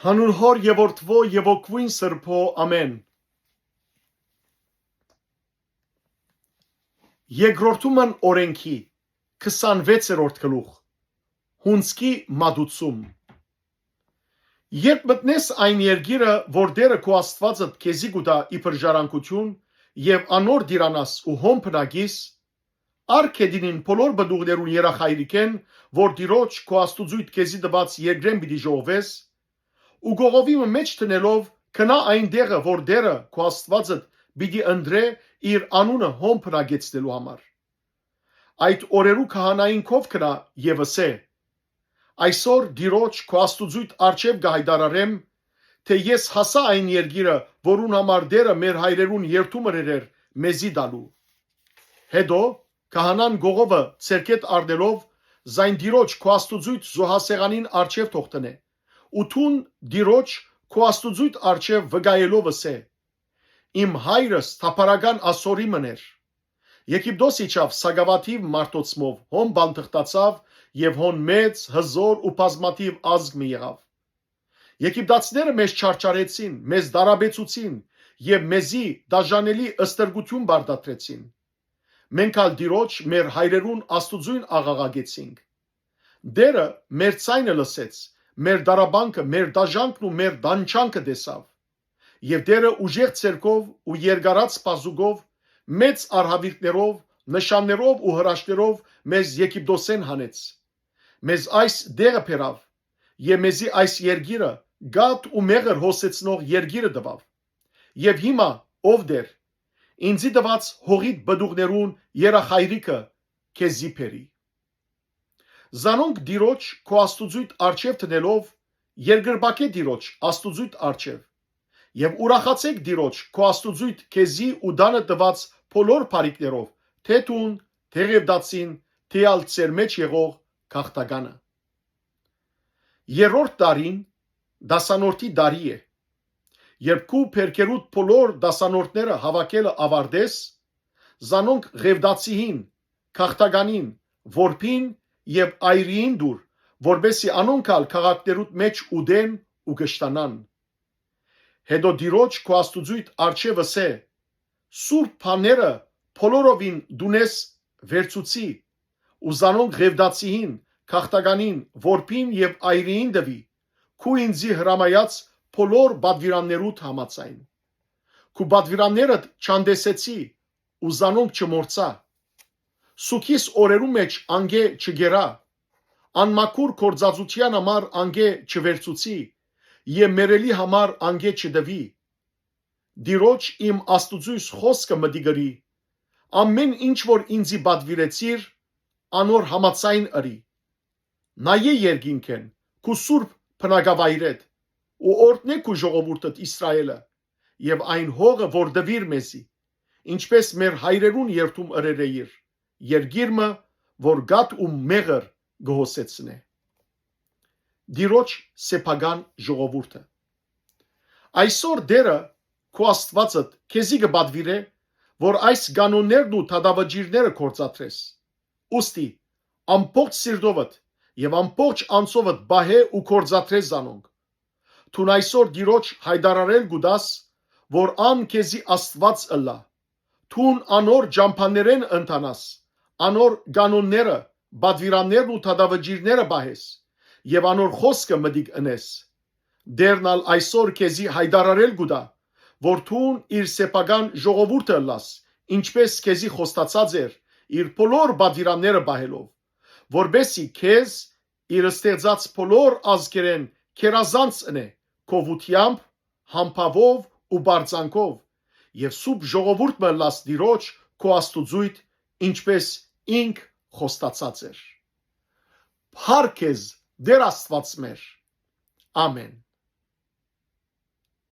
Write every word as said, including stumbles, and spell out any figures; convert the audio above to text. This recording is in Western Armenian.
Հանուն Հօր եւ Որդուոյ եւ Ոգւոյն Սրբոյ, ամէն։ Երկրորդումն օրէնքի, քսանվեցերորդ գլուխ, հունձքի մատուցում։ Երբ մտնես այն երկիրը, որ Տէրը քու Աստուածդ քեզի կու տայ իբր ժառանգութիւն, եւ անոր տիրանաս ու հոն բնակիս, առ քեդինին բոլոր պտուղներուն երախայրիկէն, որ Տիրոջ քու Աստուծոյդ քեզի տուած երկրէն պիտի ժողովես, ու կողովի մը մէջ դնելով, գնա այն տեղը, որ Տէրը քու Աստուածդ պիտի ընտրէ իր անունը հոն բնակեցնելու համար։ Այդ օրերու քահանային քով գնա եւ ըսէ. «Այսօր Տիրոջ քու Աստուծոյդ առջեւ կը յայտարարեմ, թէ ես հասայ այն երկիրը, որուն համար Տէրը մեր հայրերուն երդում ըրեր մեզի տալու»։ Հետո քահանան կողովը ձեռքէդ առնելով, զայն Տիրոջ քու Աստուծոյդ զոհասեղանին առջեւ թող դնէ, ու դուն Տիրոջ քու Աստուծոյդ առջեւ վկայելով ըսէ. «Իմ հայրս թափառական ասորի մըն էր։ Եգիպտոս իջաւ սակաւաթիւ մարդոցմով, հոն բանթղթացաւ եւ հոն մեծ, հզոր ու բազմաթիւ ազգ մը եղաւ։ Եգիպտացիները մեզ չարչարեցին, մեզ դարաբեցուցին եւ մեզի դաժանելի ստրկութիւն պարտադրեցին։ Մենք ալ Տիրոջ, մեր հայրերուն Աստուծոյն աղաղակեցինք։ Տէրը մեր ձայնը լսեց, մեր դարաբանքը, մեր դաժանքն ու մեր տանջանքը տեսաւ։ Եւ Տէրը ուժեղ ձեռքով ու երկարած բազուկով, մեծ արհաւիրքներով, նշաններով ու հրաշքներով մեզ Եգիպտոսէն հանեց։ Մեզ այս տեղը բերաւ եւ մեզի այս երկիրը, կաթ ու մեղր հոսեցնող երկիրը տուաւ։ Եւ հիմա, ով Տէր, ինծի տուած հողիդ պտուղներուն երախայրիկը քեզի բերի»։ Զանոնք Տիրոջ քու Աստուծոյդ առջեւ դնելով, երկրպագէ Տիրոջ Աստուծոյդ առջեւ եւ ուրախացէք Տիրոջ քու Աստուծոյդ քեզի ու տանը տուած բոլոր բարիքներով, թէ դուն, թէ Ղեւտացին, թէ ալ ձեր մէջ եղող գաղթականը։ Երրորդ տարին դասանորդի տարի է։ Երբ քու բերքերուդ բոլոր դասանորդները հաւաքելը աւարտես, զանոնք Ղեւտացիին, գաղթականին, որբին եւ այրիին տուր, որպէսզի անոնք ալ քաղաքներուդ մէջ ուտեն ու կշտանան։ Հետո Տիրոջ քու Աստուծոյդ առջեւ ըսէ. «Սուրբ բաները բոլորովին տունէս վերցուցի ու զանոնք Ղեւտացիին, գաղթականին, որբին եւ այրիին տուի, քու ինծի հրամայած բոլոր պատուիրաններուդ համաձայն։ Քու պատուիրաններդ չանտեսեցի ու զանոնք չմոռցայ։ Սուգիս օրերու մէջ անկէ չկերայ, անմաքուր գործածութեան համար անկէ չվերցուցի եւ մեռելի համար անկէ չտուի։ Տիրոջ իմ Աստուծոյս խօսքը մտիկ ըրի. ամէն ինչ որ ինծի պատուիրեցիր, անոր համաձայն ըրի։ Նայէ երկինքէն, քու սուրբ բնակավայրէդ, ու օրհնէ քու ժողովուրդդ Իսրայէլը, եւ այն հողը, որ տուիր մեզի, ինչպէս մեր հայրերուն երդում ըրեր էիր, երկիր մը, որ կաթ ու մեղր կը հոսեցնէ»։ Տիրոջ սեփական ժողովուրդը։ Այսօր Տէրը քու Աստուածդ քեզի կը պատուիրէ, որ այս կանոններն ու դատավճիռները գործադրես։ Ուստի, ամբողջ սիրտովդ եւ ամբողջ անձովդ պահէ ու գործադրե զանոնք։ Դուն այսօր Տիրոջ յայտարարել կու տաս, որ ան քեզի Աստուած ըլլայ։ Դուն անոր ճամբաներէն ընթանաս, անոր կանոնները, պատուիրաններն ու դատավճիռները պահես եւ անոր խօսքը մտիկ ընես։ Տէրն ալ այսօր քեզի յայտարարել կու տայ, որ դուն իր սեփական ժողովուրդը ըլլաս, ինչպէս քեզի խոստացած էր, իր բոլոր պատուիրանները պահելով, որպէսզի քեզ իր ստեղծած բոլոր ազգերէն գերազանց ընէ գովութեամբ, համբաւով ու պարծանքով, եւ սուրբ ժողովուրդ մը ըլլաս Տիրոջ քու Աստուծոյդ, ինչպէս ինք խոստացած էր։ Փառք քեզ, Տէր Աստուած մեր։ Ամէն։